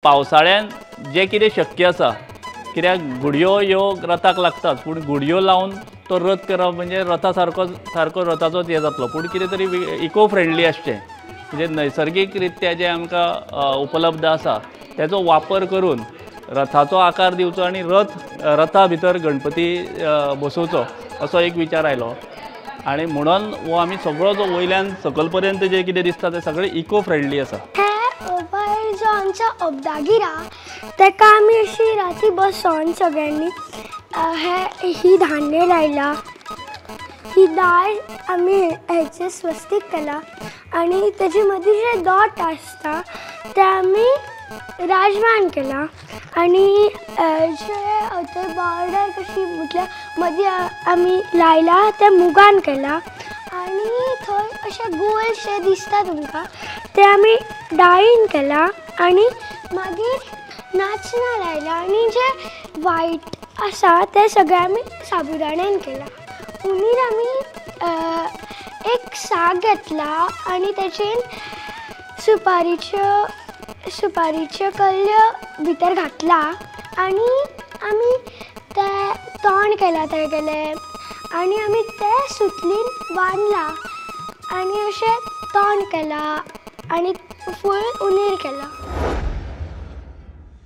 पावसाळ्यान जें कितें शक्य आसा, कित्याक घुडयो ह्यो रथाक लागतात, पूण घुडयो लावन तो रथ करप म्हणजे रथा सारको सारको रथाचोच हें जातलो. पूण कितें तरी इको फ्रेंडली आसचें, म्हणजे नैसर्गीक रित्या जें आमकां उपलब्ध आसा तेचो वापर करून रथाचो आकार दिवचो आनी रथ रथा भितर गणपती बसोवचो असो एक विचार आयलो. आनी म्हणून हो आमी सगळो जो वयल्यान सकल पर्यंत जें कितें दिसता तें सगळें इको फ्रेंडली आसा. जो आमचा अब्दागिरा ताका आमी अशी राती बसोन सगळ्यांनी हे ही धान्य लायला, ही दाळ आमी हेचे स्वस्तीक केला आनी तेजे मदीं जे दोट आसता ते आमी राजमान केला. आनी जे ते बॉर्डर कशी म्हटल्यार मदीं आमी लायला ते मुगान केला. आनी थंय अशे गोलशे दिसता तुमकां ते आमी डाळीन केला. आनी मागीर नाचना लायला आनी जे वायट आसा ते सगळे आमी साबुदाण्यान केला. उणीर आमी एक साक घेतला आनी तेचेर सुपारीच्यो कल्ल्यो भितर घातला आनी आमी ते तोंड केला तेगेलें आनी आमी ते सुतलीन बांदला आनी अशें तोंड केला आनी फूल उणीर केला.